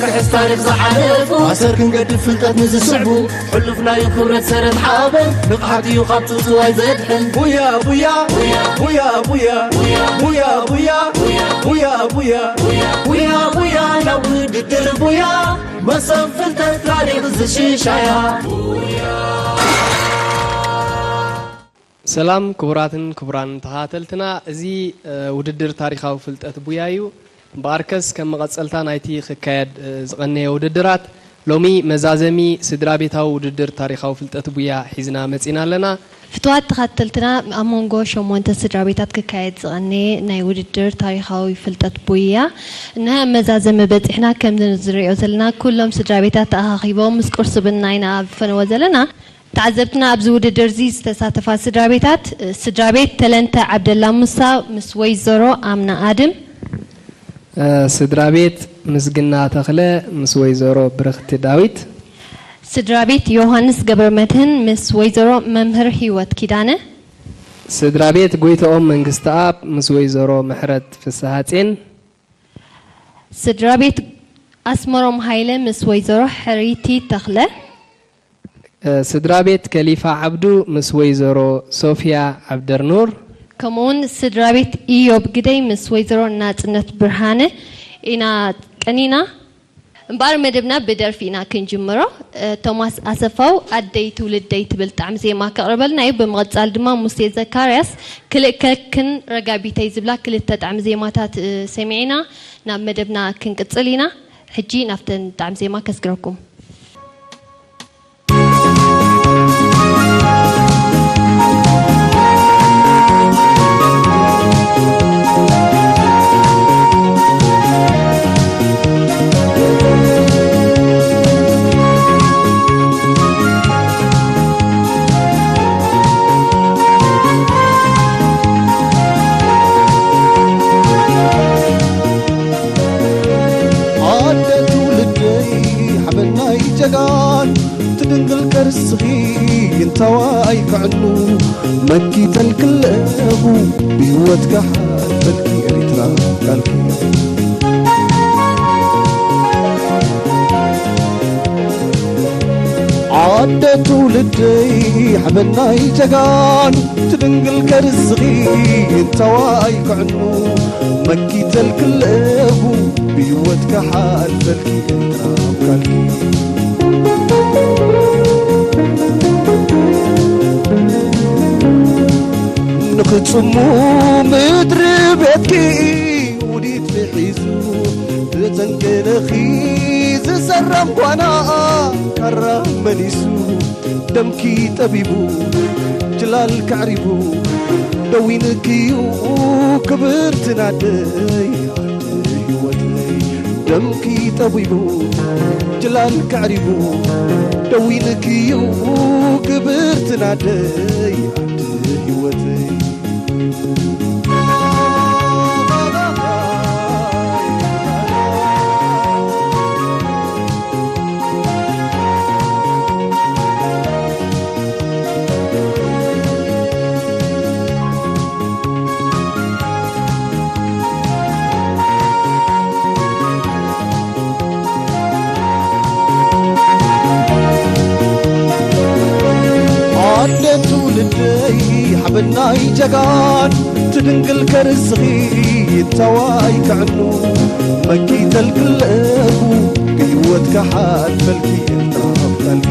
ክሕስ ታሪኽ ዝሓለፉ ኣሰር ክንገድፍ ፍልጠት ንዝስዕቡ ሕሉፍ ናዩ ክብረት ሰረት ሓበን ንቕሓት እዩ ካብ ጽውጽዋይ ዘድሕን ቡያ ቡያ ቡያ ቡያ ቡያ ቡያ ቡያ ቡያ ቡያ ቡያ ቡያ ቡያ ናብ ውድድር ቡያ መሰብ ፍልጠት ታሪኽ ዝሽሻያ ሰላም ክቡራትን ክቡራን ተኸታተልትና፣ እዚ ውድድር ታሪኻዊ ፍልጠት ቡያ እዩ። እምበኣርከስ ከም መቐጸልታ ናይቲ ክካየድ ዝቐነየ ውድድራት፣ ሎሚ መዛዘሚ ስድራ ቤታዊ ውድድር ታሪኻዊ ፍልጠት ቡያ ሒዝና መጺና ኣለና። ፍቱዋት ተኸታተልትና፣ ኣብ መንጎ ሸሞንተ ስድራ ቤታት ክካየድ ዝቐነየ ናይ ውድድር ታሪኻዊ ፍልጠት ቡያ፣ እንሀ መዛዘሚ በጺሕና። ከም ንሪኦ ዘለና፣ ኩሎም ስድራ ቤታት ተኣኻኺቦም ምስ ቁርሲ ቡና ኢና ኣብ ፈነወ ዘለና። ተዓዘብትና ኣብዚ ውድድር እዚ ዝተሳተፋ ስድራ ቤታት፣ ስድራ ቤት ተለንተ ዓብደላ ሙሳ ምስ ወይዘሮ ኣምና ኣድም። ስድራ ቤት ምስግና ተኽለ ምስ ወይዘሮ ብርኽቲ ዳዊት። ስድራ ቤት ዮሃንስ ገብረመድህን ምስ ወይዘሮ መምህር ህይወት ኪዳነ። ስድራ ቤት ጎይተኦም መንግስተኣብ ምስ ወይዘሮ ምሕረት ፍስሃጼን። ስድራ ቤት ኣስመሮም ሃይለ ምስ ወይዘሮ ሕሪቲ ተኽለ። ስድራ ቤት ከሊፋ ዓብዱ ምስ ወይዘሮ ሶፍያ ዓብደርኑር። ከምኡውን ስድራ ቤት ኢዮብ ግደይ ምስ ወይዘሮ ናጽነት ብርሃነ ኢና ቀኒና። እምበኣር መደብና ብደርፊ ኢና ክንጅምሮ። ቶማስ ኣሰፋው ኣደይ ትውልደይ ትብል ጣዕሚ ዜማ ከቕርበልና እዩ። ብምቕጻል ድማ ሙሴ ዘካርያስ ክልእከክን ረጋቢተይ ዝብላ ክልተ ጣዕሚ ዜማታት ሰሚዕና ናብ መደብና ክንቅጽል ኢና። ሕጂ ናብተን ጣዕሚ ዜማ ከስግረኩም። ኣደ ትውልደይ ሓበናይ ጀጋን ትድንግል ከርስኺ ይንተዋይ ክዕኑ መኪተልክለኹ ብህይወት ክሓልፈልኪ ኤሪትራ ቃልኪ ዓደ ትውልደይ ሓበናይ ጀጋን ትድንግል ከርስኺ ይንተዋይ ክዕኑ መኪተልክለኹ ብህይወት ክሓልፈልኪ ኤሪትራ ቃልኪ ንኽጽሙ ምድሪ ቤትኪ ውዲት ምሒዙ ብዘንገለኺ ዝሰረም ጓና ካራ መሊሱ ደምኪ ጠቢቡ ጅላል ከዕሪቡ ደዊንክዩ ክብርቲ ናደይ ኣደ ህይወተይ ደምኪ ጠቢቡ ጅላል ከዕሪቡ ደዊንክዩ ክብርቲ ናደይ ኣደ ህይወተይ ኣደ ትውልደይ ሓበናይ ጀጋን ትድንግል ከርስኺ ይተዋይ ክዕኑ መኪተልክለኹ ብህይወት ክሓልፈልኪ ኤርትራ ኣብታልኪ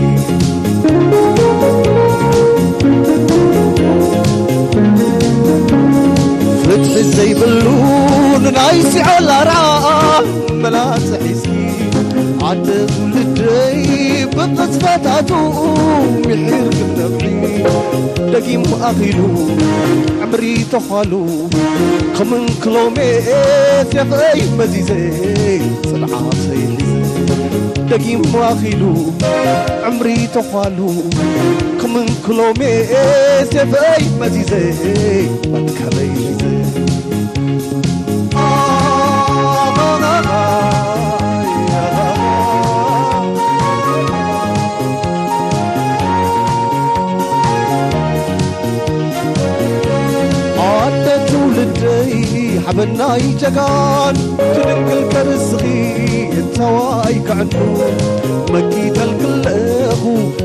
ፍትሒ ዘይብሉ ንናይ ሲኦል ኣርዓ መላጽ ሒዝኪ ኣደ ትውልደይ ብቕጽበታቱ ምሒር ክነብዒ ደጊም ኣኺሉ ዕምሪ ተዃሉ ከምንክሎሜ ሴፈይ መዚዘ ጽንዓተይ ሒዘ ደጊም ኣኺሉ ዕምሪ ተዃሉ ከምንክሎሜ ሴፈይ መዚዘ መትከለይ ሒዘ ኣደ ትውልደይ በናይ ጀጋን ትድንግል ከርስኺ እንተዋይ ክዕኑ መኪተልክለኹ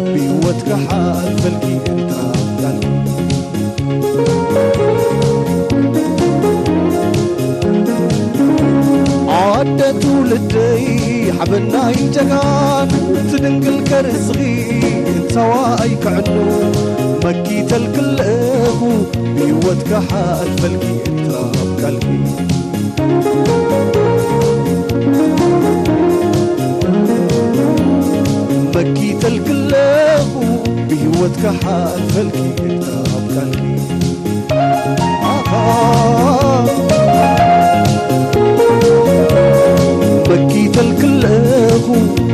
ብህይወት ክሓልፈልኪ ኤርትራ ቃልኪ ኣደ ትውልደይ ሓበናይ ጀጋን ትድንግል ከርስኺ እንተዋይ ክዕኑ መኪተልክለኹ ብህይወት ክሓልፈልኪ ኤርትራ ቃልኪ መኪተልክለኹ ብህይወት ክሓልፈልኪ ኤርትራ ቃልኪ ኣኻ መኪተልክለኹ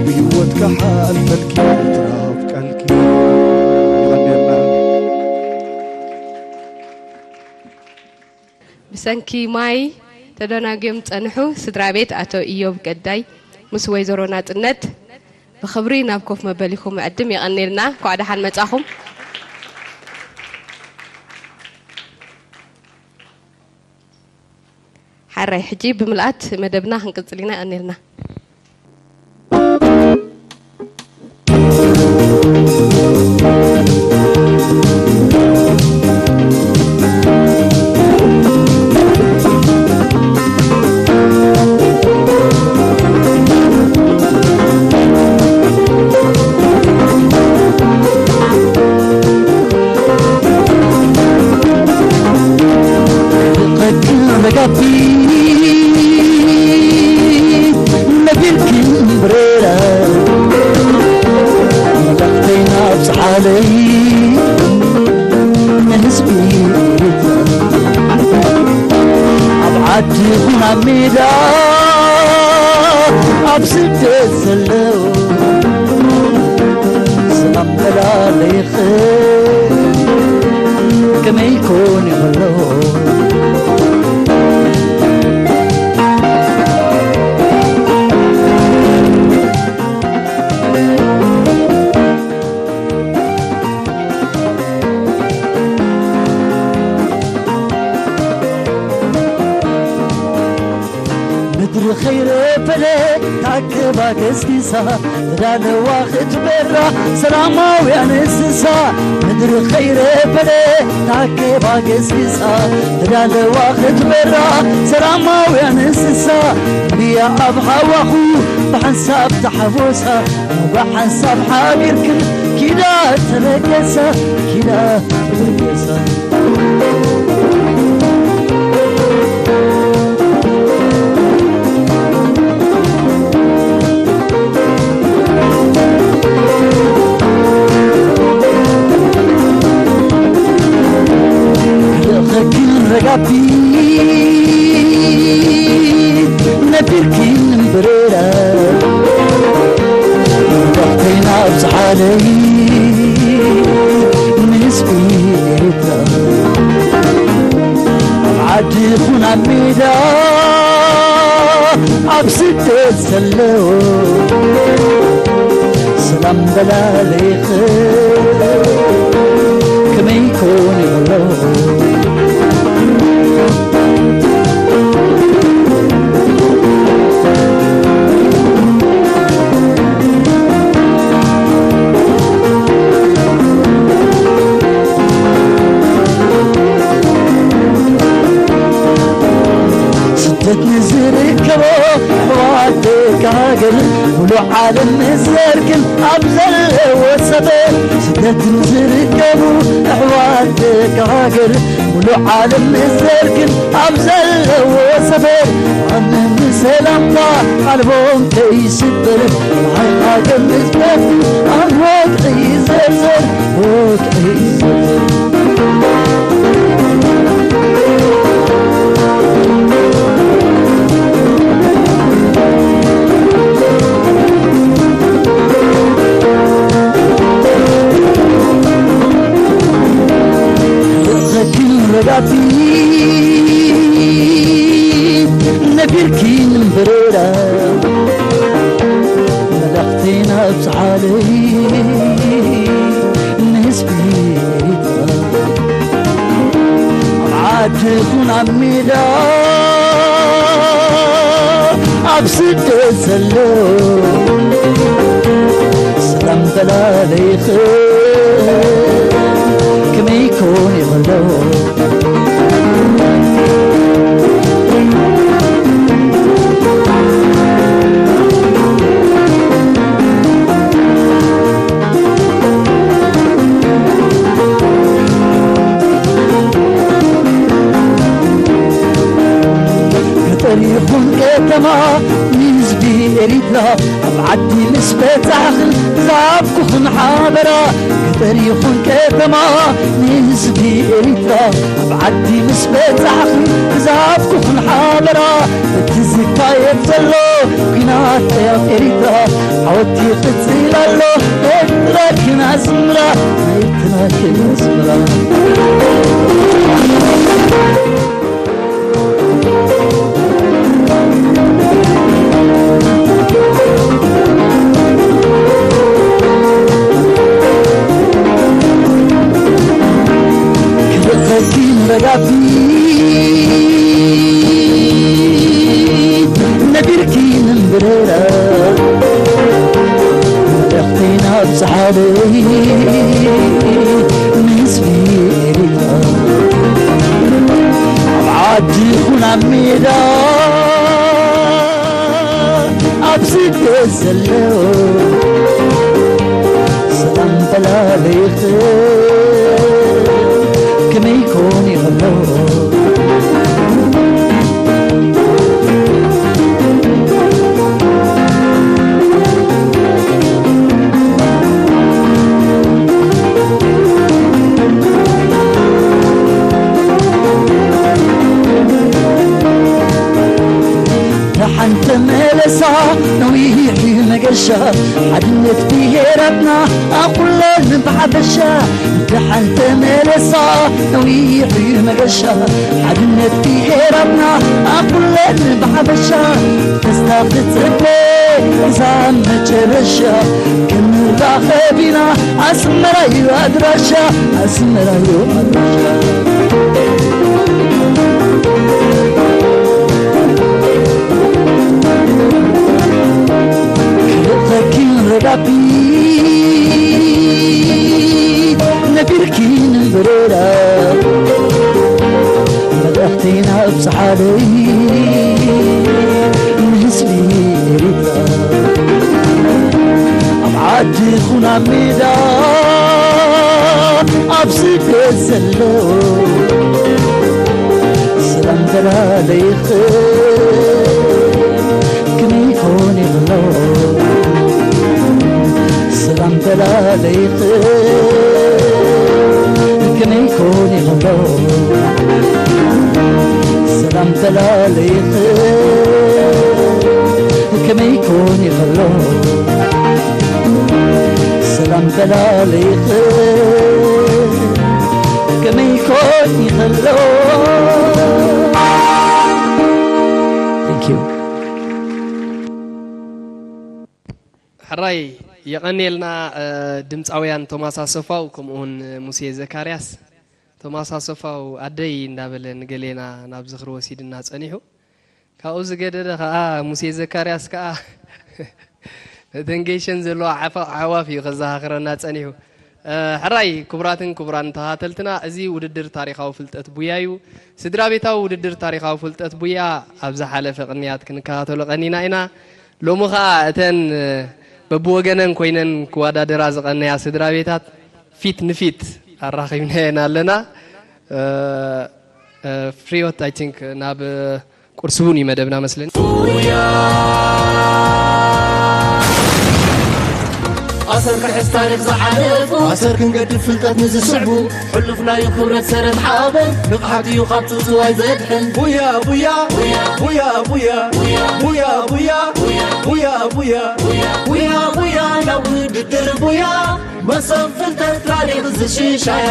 ብህይወት ክሓልፈልኪ ኤርትራ ቃልኪ ሓቢርና ብሰንኪ ማይ ተደናጉዮም ዝጸንሑ ስድራ ቤት ኣቶ ኢዮብ ገዳይ ምስ ወይዘሮ ናጽነት ብኽብሪ ናብ ኮፍ መበሊኹም እዕድም። የቐኔልና። እንኳዕ ደሓን መጻኹም። ሓራይ ሕጂ ብምልኣት መደብና ክንቅጽል ኢና። የቐኔልና። ረጋቢ ነቢርኪ ብሬራ መላእኽተይና ኣብዝሓለይ ንህዝቢ ኤርትራ ኣብ ዓዲ ይኹን ኣብ ሜዳ ኣብ ስደት ዘለዉ ሰላም መላለይኽ ከመይ ኮን ይኸሎ ምድሪ ኸይረፈለ ታክባ ገስጊሳ ተዳለዋ ክትበራ ሰላማውያን እንስሳ ምድሪ ኸይረፈለ ታክባ ገስጊሳ ተዳለዋ ክትበራ ሰላማውያን እንስሳ ብያ ኣብ ሃዋኹ ብሓንሳብ ተሓጎሳ ብሓንሳብ ሓቢርክን ኪዳ ተበገሳ ኪዳ ተበገሳ ረጋቢት ነቢርኪ እምብሬራ መዳኽተይና ኣብዝሓለይ ንህዝቢ ኤርትራ ኣብ ዓዲ ይኹን ኣብ ሜዳ ኣብ ስደት ዘለዉ ሰላም በላለይኽ ከመይ ኮን ይብሎ ስደት ንዝርከቦ ኣሕዋት ደቂ ሃገር ሙሉእ ዓለም ንዘርግን ኣብ ዘለዎ ሰፈር ስደት ንዝርከቡ ኣሕዋት ደቂ ሃገር ሙሉእ ዓለም ንዘርግን ኣብ ዘለዎ ሰፈር ኣነ ንሰላምታ ቃልቦም ከይስበር ንዓይ ሃገር ንዝበቱ ኣብ ወግዒ ይዘርዘር ወግዒ ይዘርዘር ረዳፊ ነቢርኪ እምበረራ መልእኽተይ ናብዝሓለይ ንህዝቢ ኤርትራ ኣብ ዓዲ ይኹን ኣብ ሜዳ ኣብ ስደት ዘሎ ሰላም ተላለይኽ ከመይ ኮን ይኽሎ። ገጠር ይኹን ከተማ ንህዝቢ ኤሪትራ፣ ኣብ ዓዲ ምስ በጻሕኽን ዝሃብኩኽን ሓበራ። ገጠር ይኹን ከተማ ንህዝቢ ኤሪትራ፣ ኣብ ዓዲ ምስ በጻሕኽን ዝሃብኩኽን ሓበራ። እቲ ዝካየድ ዘሎ ኲናት ኣብ ኤሪትራ፣ ዓወት ይቕጽል ኣሎ። ኤርትራ ክን ኣስምራ፣ ኤርትራ ክን ኣስምራ። ክልኸኪ ረጋቢት ነቢርኪ ምንብረራ፣ መልእኽተይ ናብ ዝሓለይ ንህዝቢ ኤሪትራ፣ ኣብ ዓዲ ይኹን ኣብ ሜዳ፣ ኣብ ስደት ዘሎ ሰላም ተላለይኽ ከመይ ኮን ይኽሎ። ደሓን ተመለሳ፣ ነዊሕ እዩ መገሻ፣ ሓድነት ብሄራትና ኣኹለን ብሓፈሻ። ደሓን ተመለሳ፣ ነዊሕ እዩ መገሻ፣ ሓድነት ብሄራትና ኣኹለን ብሓፈሻ። ደስታ ክጽበ ክሳብ መጨረሻ፣ ክንራኸብ ኢና፣ ኣስመራ እዩ ኣድራሻ፣ ኣስመራ እዩ ኣድራሻ። ክልኸኪን ረጋቢት ነቢርኪን እምብረራ፣ መልእኽተይ ናብ ዝሓለይ ንህዝቢ ኤሪትራ፣ ኣብ ዓዲ ይኹን ኣብ ሜዳ፣ ኣብ ስደት ዘሎ ሰላም ተላለይኽ ከመይ ኮን ይኽሎ። ሰላም ተላለይኽ ከመይ ኮን ይኽሎ። ሰላም ተላለይኽ ከመይ ኮን ይኽሎ። ሰላም ተላለይኽ ከመይ ኮን ይኽሎ። Thank you። ሕራይ የቐንየልና። ድምፃውያን ቶማስ ኣሰፋው ከምኡውን ሙሴ ዘካርያስ። ቶማስ ኣሰፋው ኣደይ እንዳበለ ንገሌና ናብ ዝኽሪ ወሲድና ጸኒሑ። ካብኡ ዝገደደ ከኣ ሙሴ ዘካርያስ ከኣ እተን ገይሸን ዘለዋ ዓፋ-፣ ኣዕዋፍ እዩ ከዘኻኽረና ጸኒሑ። እ፣ ሕራይ ክቡራትን ክቡራን ተኸታተልትና፣ እዚ ውድድር ታሪኻዊ ፍልጠት ቡያ እዩ። ስድራ ቤታዊ ውድድር ታሪኻዊ ፍልጠት ቡያ ኣብ ዝሓለፈ ቅንያት ክንከታተሎ ቀኒና ኢና። ሎሚ ኸኣ እተን፣ እ፣ በብወገነን ኮይነን ክወዳደራ ዝቐነያ ስድራ ቤታት ፊት ንፊት ኣራኺብናየን ኣለና። እ፣ እ፣ ፍሪዮት፣ I think፣ ናብ ቁርሲ ቡን እዩ መደብና መስለኒ። ኣሰር ክሕዝ ታሪኽ ዝሓለፉ፣ ኣሰር ክንገድፍ ፍልጠት ንዝስዕቡ፣ ሕሉፍ ናይ ክብረት ሰረት ሓበን፣ ንቕሓት እዩ ካብ ጽውጽዋይ ዘድሕን። ቡያ፣ ቡያ፣ ቡያ፣ ቡያ፣ ቡያ፣ ቡያ፣ ቡያ፣ ቡያ፣ ቡያ፣ ቡያ፣ ናብ ውድድር ቡያ፣ መሰብ ፍልጠት ታሪኽ ዝሽሻያ።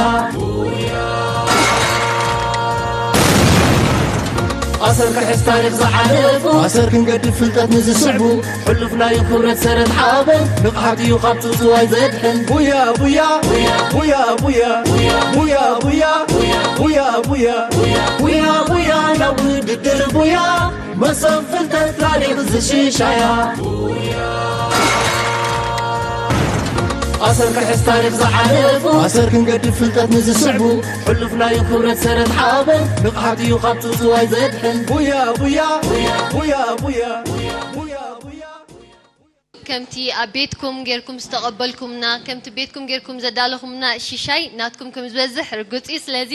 ኣሰር ክሕዝ ታሪኽ ዝሓለፉ፣ ኣሰር ክንገድፍ ፍልጠት ንዝስዕቡ፣ ሕሉፍ ናይ ክብረት ሰረት ሓበን፣ ንቕሓት እዩ ካብ ጽውጽዋይ ዘድሕን። ቡያ፣ ቡያ፣ ቡያ፣ ቡያ፣ ቡያ፣ ቡያ፣ ናብ ውድ ድርቡያ መሶብ ፍልጠት ታሪኽ ዝሽሻያ ኣሰር ክሕስ ታሪኽ ዝሓለፉ ኣሰር ክንገድፍ ፍልጠት ንዝስዕቡ ሕሉፍናዩ ክብረት ሰረት ሓበን ንቕሓት እዩ ካብ ትውትዋይ ዘድሕን ቡያ ቡያ ቡያ ቡያ ቡያ ቡያ ከምቲ ኣብ ቤትኩም ጌርኩም ዝተቐበልኩምና ከምቲ ቤትኩም ጌርኩም ዘዳለኹምና ሽሻይ ናትኩም ከም ዝበዝሕ ርግጽ እዩ። ስለዚ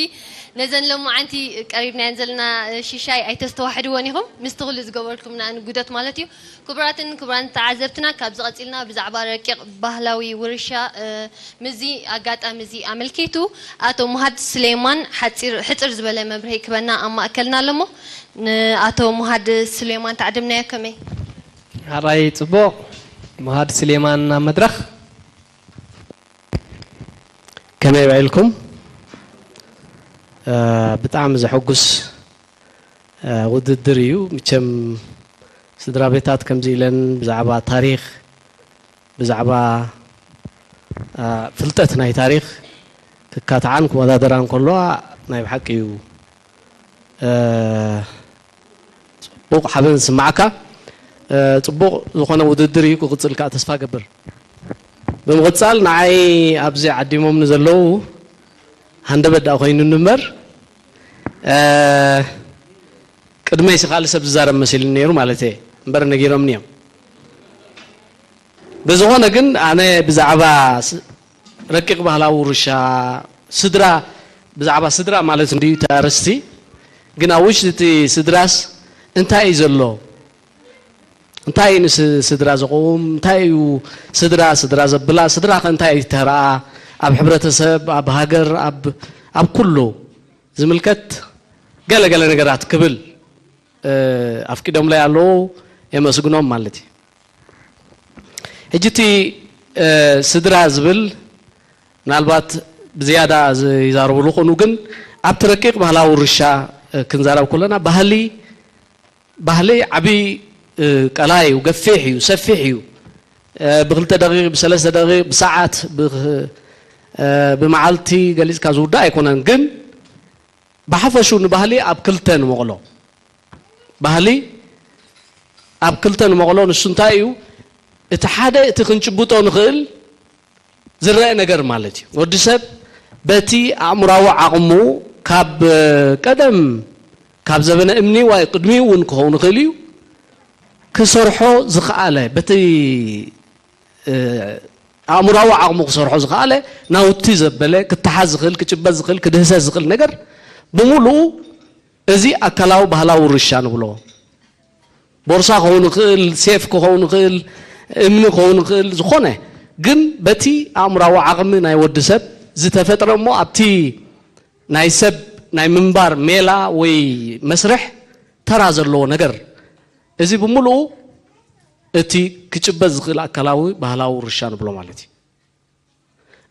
ነዘን ሎማዓንቲ ቀሪብናየን ዘለና ሽሻይ ኣይተስተዋሕድወን ኢኹም ምስቲ ኩሉ ዝገበርኩምና ንጉደት ማለት እዩ። ክቡራትን ክቡራን ተዓዘብትና ካብዚ ቀጺልና ብዛዕባ ረቂቕ ባህላዊ ውርሻ ምስዚ ኣጋጣሚ እዚ ኣመልኪቱ ኣቶ ሙሃድ ስሌማን ሓጺር ሕጽር ዝበለ መብርሂ ክበና ኣብ ማእከልና ኣለሞ ንኣቶ ሙሃድ ስሌማን ተዓደምናዮ ከመይ? ሓራይ ጽቡቕ ሙሃድ ስሌማን ኣብ መድረኽ ከመይ ውዒልኩም? ብጣዕሚ ዘሐጉስ ውድድር እዩ። ምቸም ስድራ ቤታት ከምዚ ኢለን ብዛዕባ ታሪኽ ብዛዕባ ፍልጠት ናይ ታሪኽ ክካትዓን ክወዳደራ እንከለዋ ናይ ብሓቂ እዩ ጽቡቕ ሓበን ዝስማዓካ። ጽቡቕ ዝኾነ ውድድር እዩ ክቕጽል ከዓ ተስፋ ገብር። ብምቕጻል ንዓይ ኣብዚ ዓዲሞም ንዘለዉ ሃንደበት ደኣ ኮይኑኒ እምበር ቅድመይ ስኻሊ ሰብ ዝዛረብ መሲሉኒ ነይሩ ማለት እየ እምበር ነጊሮምኒ እዮም። ብዝኾነ ግን ኣነ ብዛዕባ ረቂቕ ባህላዊ ውርሻ ስድራ ብዛዕባ ስድራ ማለት እንድዩ እቲ ኣርእስቲ ግን ኣብ ውሽጢ እቲ ስድራስ እንታይ እዩ ዘሎ እንታይ እዩ ንስድራ ዘቐውም እንታይ እዩ ስድራ ስድራ ዘብላ ስድራ ከ እንታይ እዩ ተራኣ ኣብ ሕብረተሰብ ኣብ ሃገር ኣብ ኩሉ ዝምልከት ገለ ገለ ነገራት ክብል ኣፍቂዶምለይ ኣለዉ የመስግኖም ማለት እዩ። ሕጂ እቲ ስድራ ዝብል ምናልባት ብዝያዳ ይዛረብሉ ክእኑ ግን ኣብቲ ረቂቕ ባህላዊ ውርሻ ክንዛረብ ከለና ባህሊ ባህሊ ዓብዪ ቀላይ እዩ፣ ገፊሕ እዩ፣ ሰፊሕ እዩ። ብክልተ ደቂቕ፣ ብሰለስተ ደቂቕ፣ ብሰዓት፣ ብመዓልቲ ገሊፅካ ዝውዳእ ኣይኮነን። ግን ብሓፈሹ ንባህሊ ኣብ ክልተ ንመቕሎ። ባህሊ ኣብ ክልተ ንመቕሎ፣ ንሱ እንታይ እዩ? እቲ ሓደ እቲ ክንጭብጦ ንኽእል ዝረአ ነገር ማለት እዩ። ወዲ ሰብ በቲ ኣእምራዊ ዓቕሙ ካብ ቀደም ካብ ዘበነ እምኒ ዋይ ቅድሚኡ እውን ክኸውን ይኽእል እዩ ክሰርሖ ዝኸኣለ በቲ ኣእምራዊ ዓቕሙ ክሰርሖ ዝኸኣለ ናውቲ ዘበለ ክተሓዝ ዝኽእል ክጭበጥ ዝኽእል ክድህሰስ ዝኽእል ነገር ብምሉኡ እዚ ኣካላዊ ባህላዊ ውርሻ ንብሎ። ቦርሳ ክኸውን ይኽእል፣ ሴፍ ክኸውን ይኽእል፣ እምኒ ክኸውን ይኽእል፣ ዝኾነ ግን በቲ ኣእምራዊ ዓቕሚ ናይ ወዲ ሰብ ዝተፈጥረ እሞ ኣብቲ ናይ ሰብ ናይ ምንባር ሜላ ወይ መስርሕ ተራ ዘለዎ ነገር እዚ ብምሉኡ እቲ ክጭበጥ ዝኽእል ኣካላዊ ባህላዊ ውርሻ ንብሎ ማለት እዩ።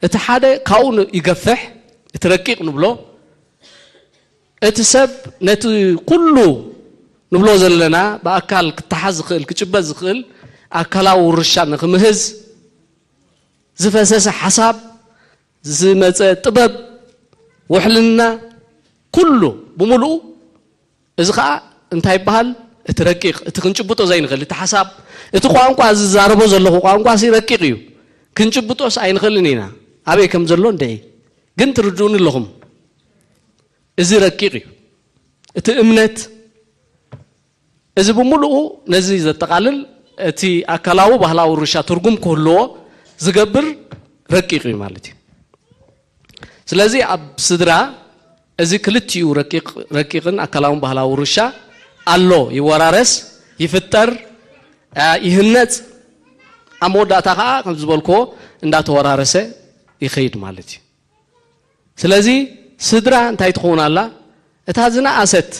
እቲ ሓደ ካብኡ ይገፍሕ፣ እቲ ረቂቕ ንብሎ፣ እቲ ሰብ ነቲ ኩሉ ንብሎ ዘለና ብኣካል ክተሓዝ ዝኽእል ክጭበጥ ዝኽእል ኣካላዊ ውርሻ ንክምህዝ ዝፈሰሰ ሓሳብ፣ ዝመፀ ጥበብ፣ ውሕልና፣ ኩሉ ብምሉኡ እዚ ከዓ እንታይ ይበሃል? እቲ ረቂቕ፣ እቲ ክንጭብጦ ዘይንኽእል፣ እቲ ሓሳብ፣ እቲ ቋንቋ ዝዛረቦ ዘለኹ ቋንቋ ሲ ረቂቕ እዩ። ክንጭብጦስ ኣይንኽእልን ኢና። ኣበይ ከም ዘሎ እንድዒ። ግን ትርድኡኒ ኣለኹም። እዚ ረቂቕ እዩ። እቲ እምነት፣ እዚ ብምሉኡ ነዚ ዘጠቓልል፣ እቲ ኣካላዊ ባህላዊ ውርሻ ትርጉም ክህልዎ ዝገብር ረቂቕ እዩ ማለት እዩ። ስለዚ ኣብ ስድራ እዚ ክልቲኡ ረቂቕ ረቂቕን ኣካላውን ባህላዊ ውርሻ ኣሎ፣ ይወራረስ፣ ይፍጠር፣ ይህነጽ፣ ኣብ መወዳእታ ከኣ ከም ዝበልክዎ እንዳተወራረሰ ይኸይድ ማለት እዩ። ስለዚ ስድራ እንታይ ትኸውን ኣላ? እታ ዝነኣሰት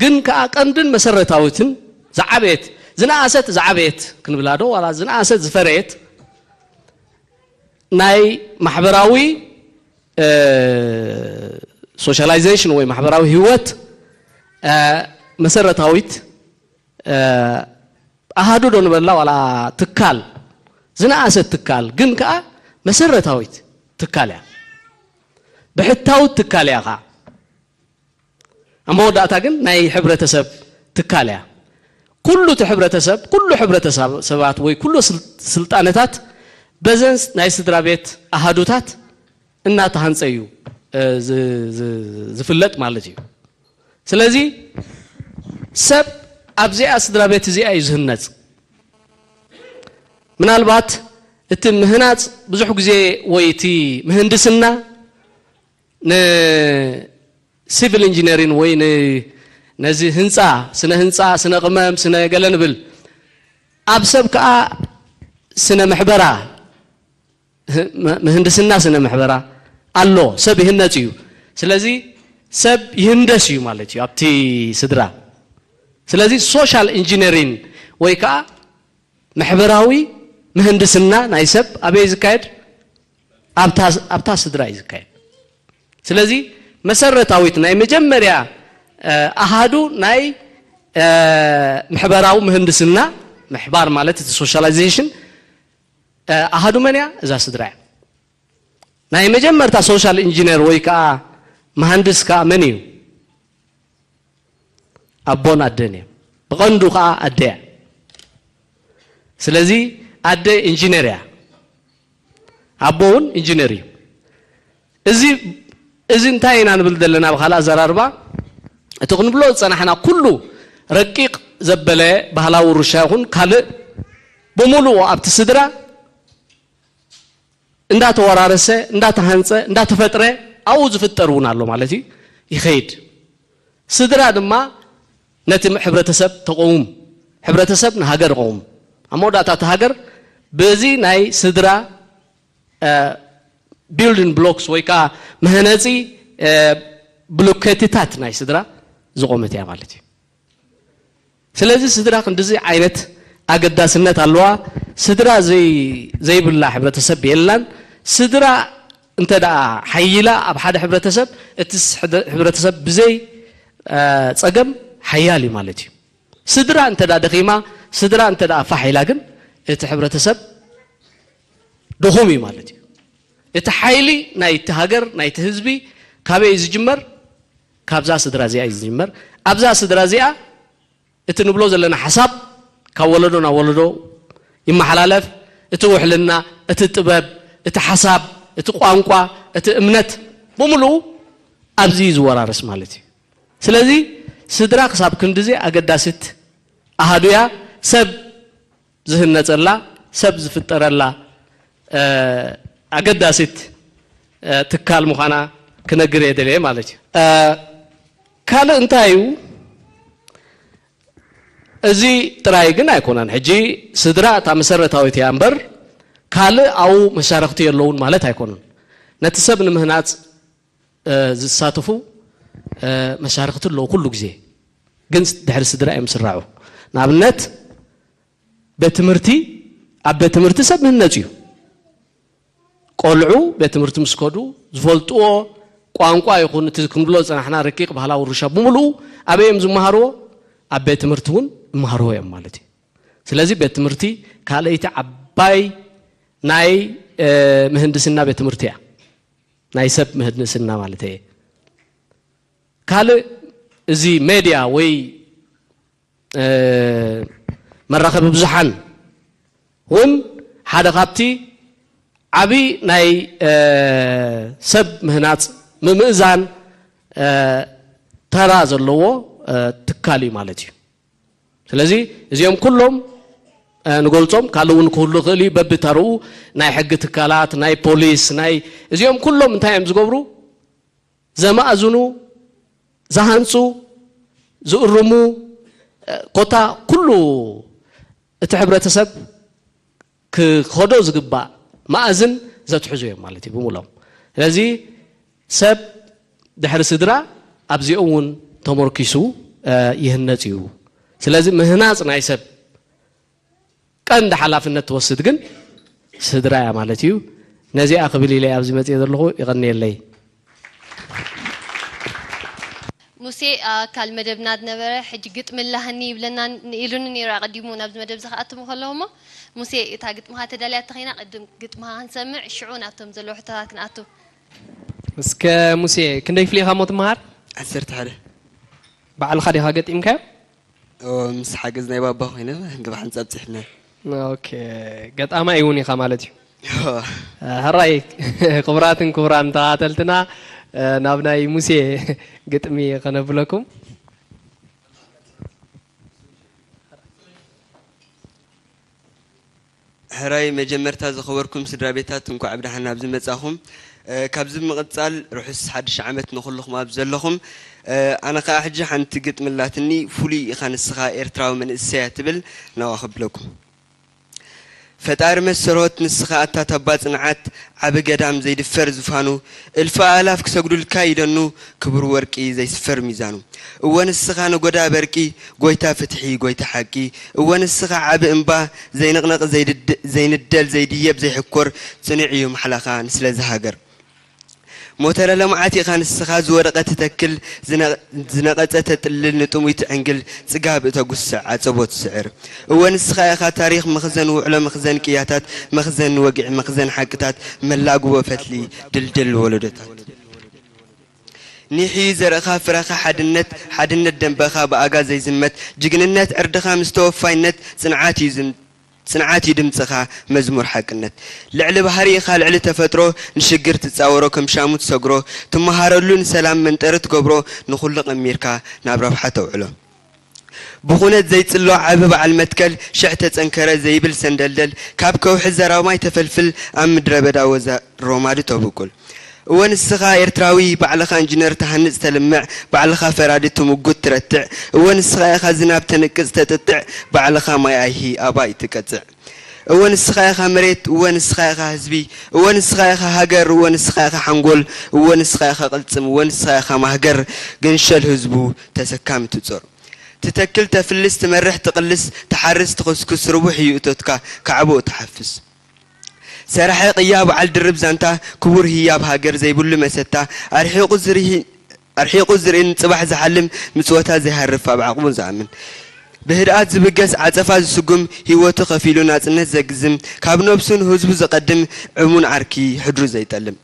ግን ከኣ ቀንድን መሰረታዊትን ዝዓበየት ዝነኣሰት ዝዓበየት ክንብላ ዶ ዋላ ዝነኣሰት ዝፈረየት ናይ ማሕበራዊ ሶሻላይዜሽን ወይ ማሕበራዊ ህይወት መሰረታዊት ኣሃዱ ዶ ንበላ ዋላ ትካል ዝነኣሰት ትካል ግን ከዓ መሰረታዊት ትካል እያ ብሕታዊት ትካል እያ ከዓ ኣብ መወዳእታ ግን ናይ ሕብረተሰብ ትካል እያ። ኩሉ እቲ ሕብረተሰብ፣ ኩሉ ሕብረተሰብ፣ ሰባት ወይ ኩሉ ስል-፣ ስልጣነታት በዘን ናይ ስድራ ቤት ኣሃዱታት እናተሃንጸ እዩ፣ እ፣ ዝ-፣ ዝ-፣ ዝፍለጥ ማለት እዩ። ስለዚ ሰብ ኣብዚኣ ስድራ ቤት እዚኣ እዩ ዝህነጽ። ምናልባት እቲ ምህናጽ ብዙሕ ግዜ ወይ እቲ ምህንድስና ንሲቪል ኢንጂነሪን ወይ ን-፣ ነዚ ህንፃ፣ ስነ ህንፃ፣ ስነ ቅመም፣ ስነ ገለ ንብል። ኣብ ሰብ ከዓ ስነ ምሕበራ፣ ህ-፣ መ-፣ ምህንድስና ስነ ምሕበራ ኣሎ። ሰብ ይህነጽ እዩ። ስለዚ ሰብ ይህንደስ እዩ ማለት እዩ ኣብቲ ስድራ። ስለዚ ሶሻል ኢንጂነሪን ወይ ከዓ ማሕበራዊ ምህንድስና ናይ ሰብ ኣበይ ዝካየድ? ኣብታ፣ ኣብታ ስድራ እዩ ዝካየድ። ስለዚ መሰረታዊት ናይ መጀመርያ፣ እ፣ ኣሃዱ ናይ፣ እ፣ ምሕበራዊ ምህንድስና፣ ምሕባር ማለት እቲ ሶሻላይዜሽን፣ እ፣ ኣሃዱ መን እያ? እዛ ስድራ እያ። ናይ መጀመርታ ሶሻል ኢንጂነር ወይ ከዓ መሃንድስ ከዓ መን እዩ? ኣቦን ኣደን እዮም። ብቐንዱ ከዓ ኣደ እያ። ስለዚ ኣደ ኢንጂነር እያ፣ ኣቦ እውን ኢንጂነር እዩ። እዚ፣ እዚ እንታይ ኢና ንብል ዘለና? ብኻልእ ኣዘራርባ፣ እቲ ክንብሎ ዝፀናሕና ኩሉ ረቂቕ ዘበለ ባህላዊ ውርሻ ይኹን ካልእ፣ ብምሉኡ ኣብቲ ስድራ እንዳተወራረሰ፣ እንዳተሃንጸ፣ እንዳተፈጥረ ኣብኡ ዝፍጠር እውን ኣሎ ማለት እዩ፣ ይኸይድ። ስድራ ድማ ነቲ ሕብረተሰብ ተቐውም፣ ሕብረተሰብ ንሃገር ይቐውም። ኣብ መወዳእታ እታ ሃገር በዚ ናይ ስድራ፣ እ፣ ቢልዲንግ ብሎክስ ወይ ከዓ መህነፂ፣ እ፣ ብሎኬትታት ናይ ስድራ ዝቖመት እያ ማለት እዩ። ስለዚ ስድራ ክንድዚ ዓይነት ኣገዳስነት ኣለዋ። ስድራ ዘይ-፣ ዘይብላ ሕብረተሰብ የላን። ስድራ እንተ ደኣ ሓይላ ኣብ ሓደ ሕብረተሰብ፣ እቲ ስ-፣ ሕደ-፣ ሕብረተሰብ ብዘይ፣ እ፣ ጸገም ሓያል እዩ ማለት እዩ። ስድራ እንተ ደኣ ደኺማ፣ ስድራ እንተ ደኣ ፋሕ ኢላ ግን እቲ ሕብረተሰብ ድኹም እዩ ማለት እዩ። እቲ ሓይሊ ናይቲ ሃገር፣ ናይቲ ህዝቢ ካበይ እዩ ዝጅመር? ካብዛ ስድራ እዚኣ እዩ ዝጅመር። ኣብዛ ስድራ እዚኣ እቲ ንብሎ ዘለና ሓሳብ ካብ ወለዶ ናብ ወለዶ ይመሓላለፍ። እቲ ውሕልና፣ እቲ ጥበብ፣ እቲ ሓሳብ፣ እቲ ቋንቋ፣ እቲ እምነት ብምሉኡ ኣብዚ እዩ ዝወራረስ ማለት እዩ። ስለዚ ስድራ ክሳብ ክንድዚ ኣገዳሲት ኣሃዱ እያ። ሰብ ዝህነጸላ፣ ሰብ ዝፍጠረላ፣ እ፣ ኣገዳሲት፣ እ፣ ትካል ምዃና ክነግር እየ ደልየ ማለት እዩ። እ፣ ካልእ እንታይ እዩ? እዚ ጥራይ ግን ኣይኮነን። ሕጂ ስድራ እታ መሰረታዊት እያ እምበር፣ ካልእ ኣብኡ መሻርኽቲ የለውን ማለት ኣይኮነን። ነቲ ሰብ ንምህናጽ፣ እ፣ ዝሳተፉ፣ እ፣ መሻርኽቲ ኣለዉ ኩሉ ግዜ። ግን ድሕሪ ስድራ እዮም ዝስራዑ። ንኣብነት፣ ቤት ትምህርቲ፣ ኣብ ቤት ትምህርቲ ሰብ ምህነጽ እዩ። ቆልዑ ቤት ትምህርቲ ምስ ከዱ ዝፈልጥዎ ቋንቋ ይኹን እቲ ክንብሎ ዝጸናሕና ረቂቕ ባህላዊ ውርሻ ብምሉኡ ኣበይ እዮም ዝመሃርዎ? ኣብ ቤት ትምህርቲ እውን ይመሃርዎ እዮም ማለት እዩ። ስለዚ ቤት ትምህርቲ ካልኣይቲ ዓባይ ናይ፣ እ፣ ምህንድስና ቤት ትምህርቲ እያ። ናይ ሰብ ምህንድስና ማለት እየ። ካልእ እዚ ሜድያ ወይ፣ እ፣ መራኸቢ ብዙሓን እውን ሓደ ካብቲ ዓቢ ናይ፣ እ፣ ሰብ ምህናጽ ምምእዛን፣ እ፣ ተራ ዘለዎ፣ እ፣ ትካል እዩ ማለት እዩ። ስለዚ እዚኦም ኩሎም፣ እ፣ ንገልጾም፣ ካልእ እውን ክህሉ ይኽእል እዩ። በብተርኡ ናይ ሕጊ ትካላት፣ ናይ ፖሊስ፣ ናይ፣ እዚኦም ኩሎም እንታይ እዮም ዝገብሩ? ዘማእዝኑ፣ ዝሃንጹ፣ ዝእርሙ፣ እ፣ ኮታ ኩሉ እቲ ሕብረተሰብ ክኸዶ ዝግባእ ማእዝን ዘትሕዙ እዮም ማለት እዩ ብምሎም። ስለዚ ሰብ ድሕሪ ስድራ ኣብዚኦም እውን ተመርኪሱ፣ እ፣ ይህነጽ እዩ። ስለዚ ምህናጽ ናይ ሰብ ቀንዲ ሓላፍነት ትወስድ ግን ስድራ እያ ማለት እዩ። ነዚኣ ክብል ኢለ ኣብዚ መፅየ ዘለኹ፣ ይቐንየለይ። ሙሴ፣ ኣካል መደብና ዝነበረ፣ ሕጂ ግጥሚ ኣላህኒ ይብለና ን-፣ ኢሉኒ ነይሩ ኣቐዲሙ ናብዚ መደብ እዚ ክኣትም ከለኹ እሞ፣ ሙሴ፣ እታ ግጥምኻ ተዳልያ እንተኸይና፣ ቅድም ግጥምኻ ክንሰምዕ፣ ሽዑ ናብቶም ዘለዉ ሕቶታት ክንኣቱ። እስከ ሙሴ፣ ክንደይ ክፍሊ ኢኻ እሞ ትመሃር? ዓሰርተ ሓደ። ባዕልኻ ዲኻ ገጢምካዮ? ኦ፣ ምስ ሓገዝ ናይ ባባ ኮይነ ግብ ሓንጻብ ጽሕና። ኦኬ፣ ገጣማይ እውን ኢኻ ማለት እዩ። ኦ፣ ሕራይ ክቡራትን ክቡራን ተኸታተልትና፣ ናብ ናይ ሙሴ ግጥሚ ከነብለኩም። ሕራይ መጀመርታ ዝኸበርኩም ስድራ ቤታት እንኳዕ ብደሓን ኣብዚ መጻኹም። እ፣ ካብዚ ብምቕጻል ርሑስ ሓድሽ ዓመት ንኹልኹም ኣብ ዘለኹም። እ፣ ኣነ ከኣ ሕጂ ሓንቲ ግጥሚ ኣላትኒ፣ ፍሉይ ኢኻ ንስኻ ኤርትራዊ መንእሰያ ትብል ናዋ ከብለኩም። ፈጣሪ መሰሮት ንስኻ ኣታ ታባ ጽንዓት፣ ዓቢ ገዳም ዘይድፈር ዝፋኑ፣ እልፊ ኣእላፍ ክሰግዱልካ ይደኑ፣ ክቡር ወርቂ ዘይስፈር ሚዛኑ። እወ ንስኻ ነጎዳ በርቂ፣ ጎይታ ፍትሒ፣ ጎይታ ሓቂ። እወ ንስኻ ዓቢ እምባ፣ ዘይንቕነቕ፣ ዘይድድ-፣ ዘይንደል፣ ዘይድየብ፣ ዘይሕኮር፣ ጽኑዕ እዩ ማሕላኻ ንስለዚ ሃገር። ሞተረ ለምዓት ኢኻ ንስኻ፣ ዝወደቐ ትተክል፣ ዝነ-፣ ዝነቐጸ ተጥልል፣ ንጥሙይ ትዕንግል፣ ጽጋብ እተጉስዕ፣ ዓጸቦ ትስዕር። እወ ንስኻ ኢኻ ታሪኽ መኽዘን ውዕሎ፣ መኽዘን ቅያታት፣ መኽዘን ወግዒ፣ መኽዘን ሓቅታት፣ መላግቦ ፈትሊ፣ ድልድል ወለዶታት። ኒሕ እዩ ዘርእኻ ፍረኻ ሓድነት፣ ሓድነት ደንበኻ ብኣጋ ዘይዝመት፣ ጅግንነት ዕርድኻ ምስ ተወፋይነት፣ ጽንዓት እዩ ዝም-፣ ጽንዓት እዩ ድምጽኻ መዝሙር ሓቅነት። ልዕሊ ባህሪ ኢኻ ልዕሊ ተፈጥሮ፣ ንሽግር ትጻወሮ ከም ሻሙ ትሰግሮ፣ ትመሃረሉ ንሰላም መንጠሪ ትገብሮ፣ ንኹሉ ቀሚርካ ናብ ረብሓ ተውዕሎ። ብኹነት ዘይጽሎ ዓቢ በዓል መትከል፣ ሽሕ ተጸንከረ ዘይብል ሰንደልደል፣ ካብ ከውሒ ዘራማይ ተፈልፍል፣ ኣብ ምድረ በዳ ወዛ ሮማዲ ተብቁል። እወ ንስኻ ኤርትራዊ፣ ባዕልኻ ኢንጂነር ትሃንጽ ተልምዕ፣ ባዕልኻ ፈራዲ ትምጉት ትረትዕ። እወ ንስኻ ኢኻ ዝናብ ተንቅጽ ተጥጥዕ፣ ባዕልኻ ማይ ኣይሂ ኣባይ ትቀጽዕ። እወ ንስኻ ኢኻ መሬት፣ እወ ንስኻ ኢኻ ህዝቢ፣ እወ ንስኻ ኢኻ ሃገር፣ እወ ንስኻ ኢኻ ሓንጎል፣ እወ ንስኻ ኢኻ ቅልጽም፣ እወ ንስኻ ኢኻ ማህገር፣ ገንሸል ህዝቡ ተሰካሚ ትጾር። ትተክል ተፍልስ ትመርሕ ትቕልስ ትሓርስ ትኹስኩስ ርቡሕ እዩ እቶትካ ካዕብኡ ትሓፍስ። ሰራሒ ቅያ በዓል ድርብ ዛንታ ክቡር ህያብ ሃገር ዘይብሉ መሰታ ኣርሒቑ ዝርሂ ኣርሒቑ ዝርእን ጽባሕ ዝሓልም ምጽወታ ዘይሃርፍ ኣብ ዓቕሙ ዝኣምን ብህድኣት ዝብገስ ዓጸፋ ዝስጉም ህይወቱ ከፊሉ ናጽነት ዘግዝም ካብ ነብሱ ንህዝቡ ዘቐድም ዕሙን ዓርኪ ሕድሩ ዘይጠልም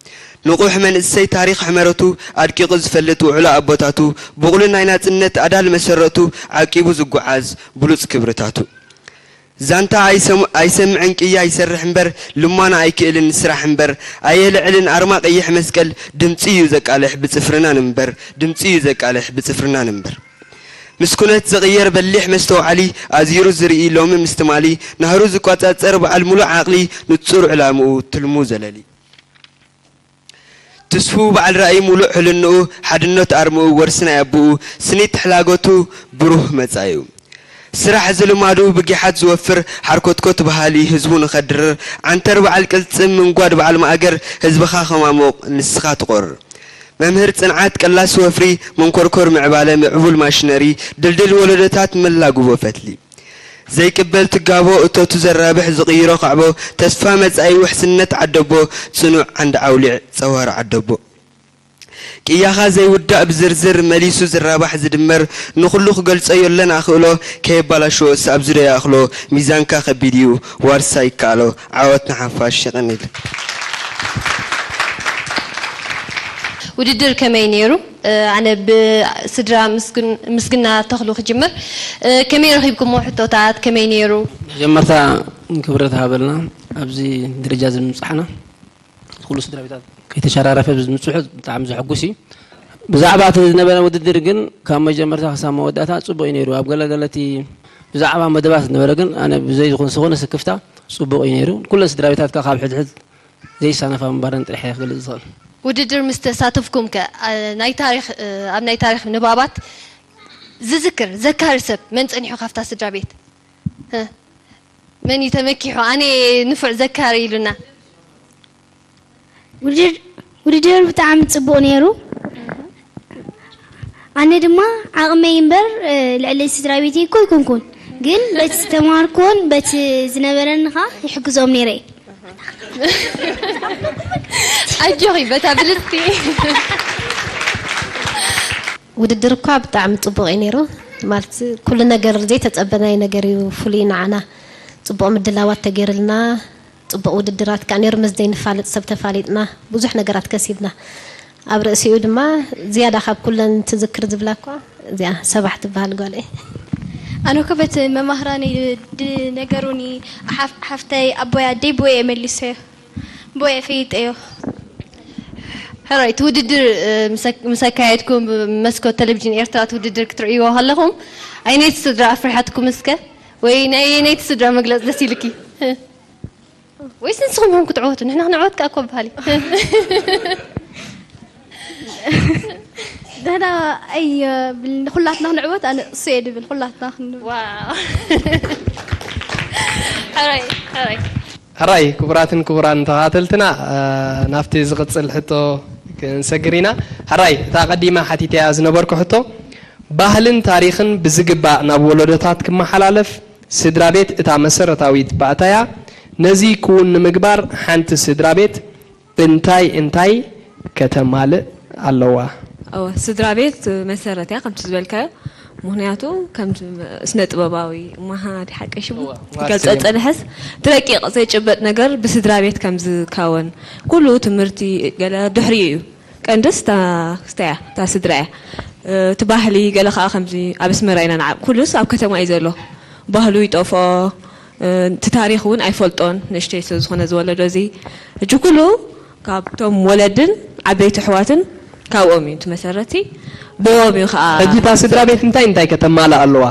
ንቑሕ መንእሰይ ታሪኽ ሕመረቱ ኣድቂቑ ዝፈልጥ ውዕሎ ኣቦታቱ ብቑሉ ናይ ናጽነት ኣዳል መሰረቱ ዓቂቡ ዝጓዓዝ ብሉጽ ክብርታቱ ዛንታ ኣይሰምዕን ቅያ ይሰርሕ እምበር ልማና ኣይክእልን ስራሕ እምበር ኣየልዕልን ኣርማ ቀይሕ መስቀል ድምጺ እዩ ዘቃልሕ ብጽፍርና ንምበር ድምጺ እዩ ዘቃልሕ ብጽፍርና ንምበር ምስ ኩነት ዝቕየር በሊሕ መስተውዓሊ ኣዚሩ ዝርኢ ሎሚ ምስ ትማሊ ናህሩ ዝቋጻጸር በዓል ሙሉእ ዓቕሊ ንጹር ዕላምኡ ትልሙ ዘለሊ ትስፉው በዓል ራእይ ሙሉእ ሕልንኡ ሓድነት ኣርምኡ ወርሲ ናይ ኣቦኡ ስኒት ሕላገቱ ብሩህ መጻኢኡ ስራሕ ዝልማዱ ብጊሓት ዝወፍር ሓርኮትኮት በሃሊ ህዝቡ ንኸድርር ዓንተር በዓል ቅልጽም ምንጓድ በዓል ማእገር ህዝብኻ ከማሙቕ ንስኻ ትቖርር መምህር ጽንዓት ቀላሲ ወፍሪ መንኮርኮር ምዕባለ ምዕቡል ማሽነሪ ድልድል ወለዶታት መላግቦ ፈትሊ ዘይቅበል ትጋቦ እቶቱ ዘራብሕ ዝቕይሮ ካዕቦ ተስፋ መጻኢ ውሕስነት ዓደቦ ጽኑዕ ዓንዲ ዓውሊዕ ጸዋር ዓደቦ ቅያኻ ዘይውዳእ ብዝርዝር መሊሱ ዝራባሕ ዝድመር ንኹሉ ክገልጾ ዮለን ኣኽእሎ ከየባላሽዎስ ኣብ ዝዶ ይኣኽሎ ሚዛንካ ከቢድ እዩ ዋርሳ ይከኣሎ ዓወት ንሓፋሽ የቐንየለይ። ውድድር ከመይ ነይሩ? ኣነ ብስድራ ምስግና ተኽሉ ክጅምር። ከመይ ረኺብኩሞ ሕቶታት? ከመይ ነይሩ? መጀመርታ ክብረት ሃበልና ኣብዚ ደረጃ እዚ ምብፃሕና። ኩሉ ስድራ ቤታት ከይተሸራረፈ እዚ ምብፅሑ ብጣዕሚ ዘሐጉስ እዩ። ብዛዕባ እቲ ዝነበረ ውድድር ግን ካብ መጀመርታ ክሳብ መወዳእታ ፅቡቅ እዩ ነይሩ። ኣብ ገለ ገለ እቲ ብዛዕባ መደባት ዝነበረ ግን ኣነ ብዘይ ዝኾነ ዝኾነ ስክፍታ ፅቡቅ እዩ ነይሩ። ኩለን ስድራ ቤታት ከዓ ካብ ሕድሕድ ዘይሳነፋ ምንባረን ጥራሕ እየ ክገልፅ ዝኽእል። ውድድር ምስ ተሳተፍኩም ከ ኣ- ናይ ታሪኽ እ፣ ኣብ ናይ ታሪኽ ንባባት ዝዝክር ዘካሪ ሰብ መን ጸኒሑ ካብታ ስድራ ቤት? እ፣ መን እዩ ተመኪሑ? ኣነ ንፉዕ ዘካሪ ኢሉና። ውድድር ውድድር ብጣዕሚ ጽቡቕ ነይሩ። ኣነ ድማ ዓቕመይ እምበር ልዕሊ ስድራ ቤተይ እኮ ኣይኮንኩን፣ ግን በቲ ዝተምሃርኩዎን በቲ ዝነበረኒ ኸኣ ይሕግዞም ነይረ እየ። ኣጆኺ በታ ብልጽቲ። ውድድር እኳ ብጣዕሚ ጽቡቕ እዩ ነይሩ። ማለት ኩሉ ነገር ዘይተጸበናዮ ነገር እዩ ፍሉይ ንዓና። ጽቡቕ ምድላዋት ተገይርልና፣ ጽቡቕ ውድድራት ከኣ ነይሩ። ምስ ዘይንፋለጥ ሰብ ተፋሊጥና፣ ብዙሕ ነገራት ከሲብና። ኣብ ርእሲኡ ድማ ዝያዳ ካብ ኩለን ትዝክር ዝብላ እኳ እዚኣ ሰባሕ ትበሃል ጓል እየ። ኣነ እኮ በቲ መማህራነይ ድነገሩኒ ሓፍ-፣ ሓፍተይ ኣቦይ ኣደይ ብወየ መሊሰዮ። ብወየ ፈይጠዮ። ሕራይ፣ እቲ ውድድር፣ እ፣ ምስ ኣክ-፣ ምስ ኣካየድኩም ብመስኮት ቴሌቪዥን ኤርትራ እቲ ውድድር ክትርእይዎ ከለኹም፣ ኣየነይቲ ስድራ ኣፍሪሓትኩም እስከ? ወይ ናይ ኣየነይቲ ስድራ መግለጺ ደስ ኢልኪ? ወይስ ንስኹም ኢኹም ክትዕወቱ? ንሕና ክንዕወት ከኣ እኮ በሃሊ። ደህና ኣይ ብል፣ ንኹላትና ክንዕወት፣ ኣነ እሱ እየ ድብል፣ ኩላትና ክንብል። ዋው። ሕራይ፣ ሕራይ። ሕራይ፣ ክቡራትን ክቡራን ተኸታተልትና፣ እ፣ ናብቲ ዝቕጽል ሕቶ ክንሰግር ኢና። ሕራይ፣ እታ ቀዲማ ሓቲተያ ዝነበርኩ ሕቶ፣ ባህልን ታሪኽን ብዝግባእ ናብ ወለዶታት ክመሓላለፍ ስድራ ቤት እታ መሰረታዊት ባእታ እያ። ነዚ ክውን ንምግባር ሓንቲ ስድራ ቤት እንታይ እንታይ ከተማልእ ኣለዋ? እወ፣ ስድራ ቤት መሰረት እያ፣ ከምቲ ዝበልካዮ። ምኽንያቱ ከም ስነ ጥበባዊ፣ እማሃ ድሓቂ ሽሙ እወ፣ ትገልጸ ማርሴ። ጸንሐስ፣ እቲ ረቂቕ ዘይጭበጥ ነገር ብስድራ ቤት ከም ዝካወን፣ ኩሉ ትምህርቲ ገለ ድሕሪኡ እዩ። ቀንድስ እታ፣ እታ እያ፣ እታ ስድራ እያ። እ፣ እቲ ባህሊ ገለ ከኣ ከምዚ ኣብ ኣስመራ ኢና ንዓብ፣ ኩሉስ ኣብ ከተማ እዩ ዘሎ። ባህሉ ይጠፍኦ፣ እ፣ እቲ ታሪኽ እውን ኣይፈልጦን፣ ንእሽተይ ስለ ዝኾነ ዝወለዶ እዚ። ሕጂ ኩሉ ካብቶም ወለድን ዓበይቲ ኣሕዋትን ካብኦም እዩ እቲ መሰረቲ፣ ብኦም እዩ ከኣ ሕጂ እታ ስድራ ቤት እንታይ እንታይ ከተማልእ ኣለዋ?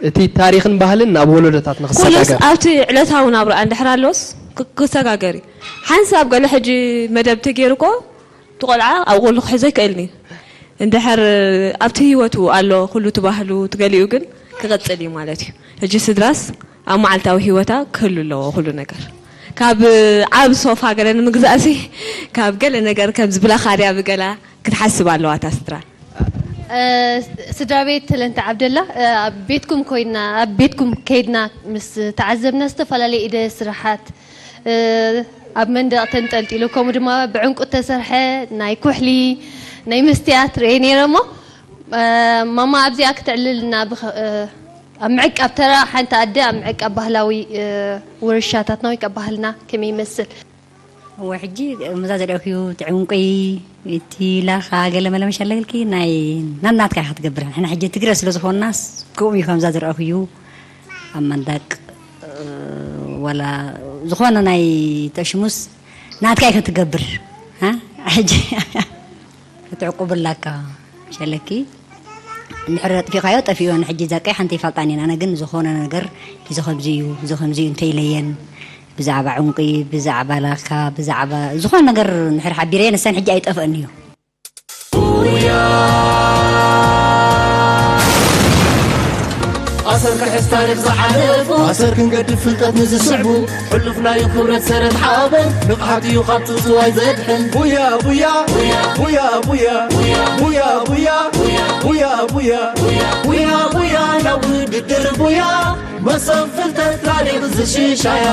እቲ ታሪኽን ባህልን ናብ ወለዶታት ኩሉስ ንኽሰጋገር። ኣብቲ ዕለታዊ ናብራ እንድሕር ኣሎስ ክ-፣ ክሰጋገር እዩ። ሓንሳብ ገለ ሕጂ መደብ ተገይሩ እኮ እቲ ቆልዓ ኣብ ጎሉ ክሕዞ ኣይክእልን እዩ። እንድሕር ኣብቲ ህይወቱ ኣሎ፣ ኩሉ እቲ ባህሉ፣ እቲ ገሊኡ ግን ክቕጽል እዩ ማለት እዩ። ሕጂ ስድራስ ኣብ መዓልታዊ ህይወታ ክህሉ ኣለዎ ኩሉ ነገር። ካብ ዓብ ሶፋ ገለ ንምግዛእሲ፣ ካብ ገለ ነገር ከም ዝብላኻ ድያ ብገላ ክትሓስብ ኣለዋ እታ ስድራ። እ፣ ስድራ ቤት ለንተ ዓብደላ፣ እ፣ ኣብ ቤትኩም ኮይና፣ ኣብ ቤትኩም ከይድና ምስ ተዓዘብና፣ ዝተፈላለየ ኢደ ስራሓት፣ እ፣ ኣብ መንደቕ ተንጠልጢሉ፣ ከምኡ ድማ ብዕንቁ እተሰርሐ ናይ ኩሕሊ፣ ናይ መስትያት ርእየ ነይረ እሞ፣ እ፣ ማማ ኣብዚኣ ክትዕልልና ብኸ-፣ እ፣ ኣብ ምዕቃብ ተራ ሓንቲ ኣደ ኣብ ምዕቃብ ባህላዊ፣ እ፣ ውርሻታትና ወይ ከኣ ባህልና ከመይ ይመስል? እወ፣ ሕጂ ከምዛ ዝረኣኽዩ፣ እቲ ዕንቁይ፣ እቲ ላኻ፣ ገለ መለ መሸለግልኪ ናይ ናናትካ ኢኻ ትገብር። ንሕና ሕጂ ትግረ ስለ ዝኾንናስ፣ ከምኡ እዩ ከምዛ ዝረኣኽዩ፣ ኣብ መንደቅ፣ እ፣ ዋላ ዝኾነ ናይ ጠሽሙስ ናትካ ኢኻ ትገብር። ሃ? ሕጂ ክትዕቁብ ኣላካ፣ ሸለኪ። እንድሕር ኣጥፊእካዮ፣ ጠፊኡ። ኣነ ሕጂ እዛ ቀይ ሓንቲ ኣይፈልጣን እየን። ኣነ ግን ዝኾነ ነገር፣ እዚ ከምዚ እዩ፣ እዚ ከምዚ እዩ እንተኢለየን፣ ብዛዕባ ዕንቂ፣ ብዛዕባ ላካ፣ ብዛዕባ ዝኾነ ነገር እንድሕር ሓቢረየን፣ ንሰን ሕጂ ኣይጠፍአን እዩ። ኣሰር ክሕዝ ታሪኽ ዝሓለፉ፣ ኣሰር ክንገድፍ ፍልጠት ንዝስዕቡ፣ ሕሉፍ ናይ ክብረት ሰረት ሓበን፣ ንቕሓት እዩ ካብ ትጽዋይ ዘድሕን። ቡያ ቡያ፣ ቡያ ቡያ፣ ቡያ ቡያ፣ ቡያ ቡያ፣ ቡያ ቡያ፣ ናብ ውድድር ቡያ፣ መሰብ ፍልጠት ታሪኽ ዝሽሻያ።